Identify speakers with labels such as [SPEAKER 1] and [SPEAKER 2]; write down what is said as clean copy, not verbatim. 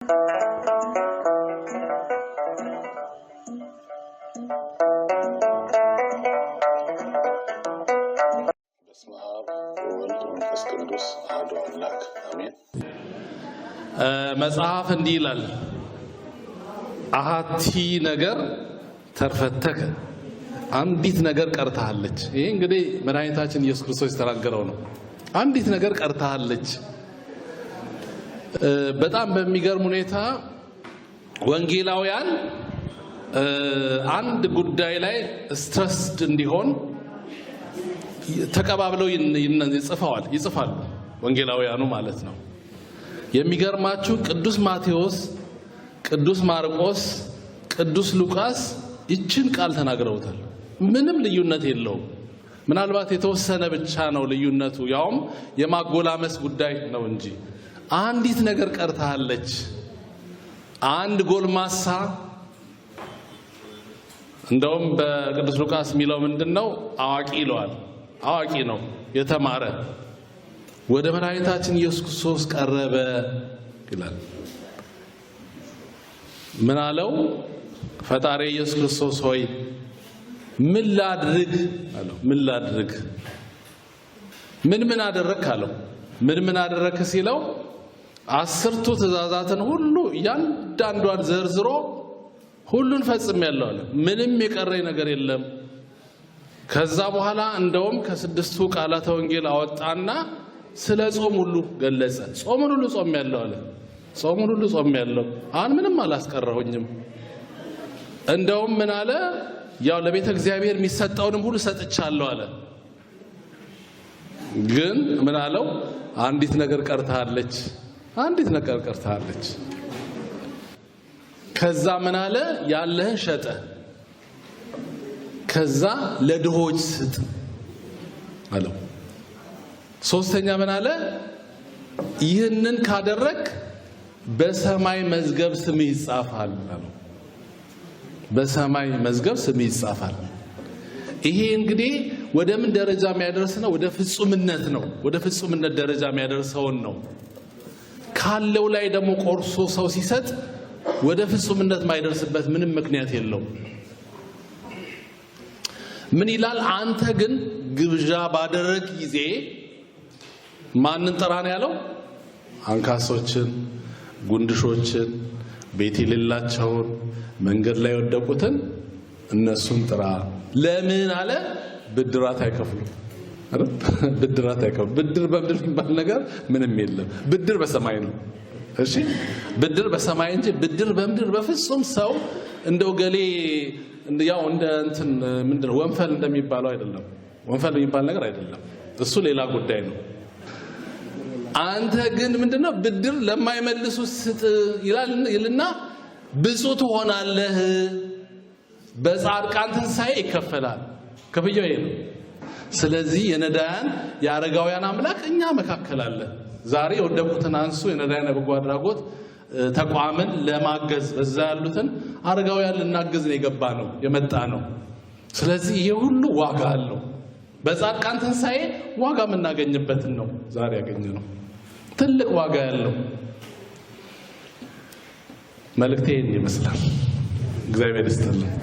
[SPEAKER 1] በስመ አብ ወወልድ ወመንፈስ ቅዱስ አሐዱ አምላክ አሜን።
[SPEAKER 2] መጽሐፍ እንዲህ ይላል፣ አሃቲ ነገር ተርፈተከ፣ አንዲት ነገር ቀርታለች። ይሄ እንግዲህ መድኃኒታችን ኢየሱስ ክርስቶስ የተናገረው ነው። አንዲት ነገር ቀርታለች። በጣም በሚገርም ሁኔታ ወንጌላውያን አንድ ጉዳይ ላይ stressed እንዲሆን ተቀባብለው ጽፈዋል፣ ይጽፋሉ ወንጌላውያኑ ማለት ነው። የሚገርማችሁ ቅዱስ ማቴዎስ፣ ቅዱስ ማርቆስ፣ ቅዱስ ሉቃስ ይችን ቃል ተናግረውታል። ምንም ልዩነት የለውም። ምናልባት የተወሰነ ብቻ ነው ልዩነቱ፣ ያውም የማጎላመስ ጉዳይ ነው እንጂ አንዲት ነገር ቀርታለች። አንድ ጎልማሳ እንደውም በቅዱስ ሉቃስ የሚለው ምንድን ነው? አዋቂ ይለዋል። አዋቂ ነው፣ የተማረ፣ ወደ መድኃኒታችን ኢየሱስ ክርስቶስ ቀረበ ይላል። ምን አለው? ፈጣሪ ኢየሱስ ክርስቶስ ሆይ ምን ላድርግ አለው። ምን ላድርግ? ምን ምን አደረግክ አለው። ምን ምን አደረግክ ሲለው 10ቱ ትእዛዛትን ሁሉ እያንዳንዷን ዘርዝሮ ሁሉን ፈጽሜያለሁ አለ። ምንም የቀረኝ ነገር የለም። ከዛ በኋላ እንደውም ከ6ቱ ቃላተ ወንጌል አወጣና ስለ ጾም ሁሉ ገለጸ። ጾሙን ሁሉ ጾሜያለሁ አለ። ጾሙን ሁሉ ጾሜያለሁ፣ አሁን ምንም አላስቀረሁኝም። እንደውም ምን አለ? ያው ለቤተ እግዚአብሔር የሚሰጠውንም ሁሉ ሰጥቻለሁ አለ። ግን ምን አለው? አንዲት ነገር ቀርታለች፣ አንዲት ነገር ቀርታለች። ከዛ ምን አለ? ያለህን ሸጠ፣ ከዛ ለድሆች ስጥ አለው። ሶስተኛ ምን አለ? ይህንን ካደረክ በሰማይ መዝገብ ስምህ ይጻፋል አለው። በሰማይ መዝገብ ስምህ ይጻፋል። ይሄ እንግዲህ ወደ ምን ደረጃ የሚያደርስ ነው? ወደ ፍጹምነት ነው። ወደ ፍጹምነት ደረጃ የሚያደርሰውን ነው። ካለው ላይ ደግሞ ቆርሶ ሰው ሲሰጥ ወደ ፍጹምነት የማይደርስበት ምንም ምክንያት የለውም። ምን ይላል? አንተ ግን ግብዣ ባደረግ ጊዜ ማንን ጥራ ነው ያለው? አንካሶችን፣ ጉንድሾችን፣ ቤት የሌላቸውን፣ መንገድ ላይ የወደቁትን እነሱን ጥራ። ለምን አለ? ብድራት አይከፍሉም። አይደል? ብድራት አይከፍሉም። ብድር በምድር የሚባል ነገር ምንም የለም። ብድር በሰማይ ነው። እሺ፣ ብድር በሰማይ እንጂ ብድር በምድር በፍጹም ሰው እንደው ገሌ ያው እንደ እንትን ምንድነው ወንፈል እንደሚባለው አይደለም። ወንፈል የሚባል ነገር አይደለም። እሱ ሌላ ጉዳይ ነው። አንተ ግን ምንድነው ብድር ለማይመልሱ ስጥ ይላል ይልና ብፁዕ ትሆናለህ፣ በጻድቃን ትንሣኤ ይከፈላል። ክፍያው ይሄ ነው። ስለዚህ የነዳያን የአረጋውያን አምላክ እኛ መካከል አለ። ዛሬ የወደቁትን አንሱ የነዳያን የበጎ አድራጎት ተቋምን ለማገዝ በዛ ያሉትን አረጋውያን ልናግዝ ነው የገባ ነው የመጣ ነው። ስለዚህ ይሄ ሁሉ ዋጋ አለው። በጻድቃን ትንሣኤ ዋጋ የምናገኝበትን ነው ዛሬ ያገኘነው። ትልቅ ዋጋ ያለው መልእክቴ ይህን ይመስላል። እግዚአብሔር ይስጥልን።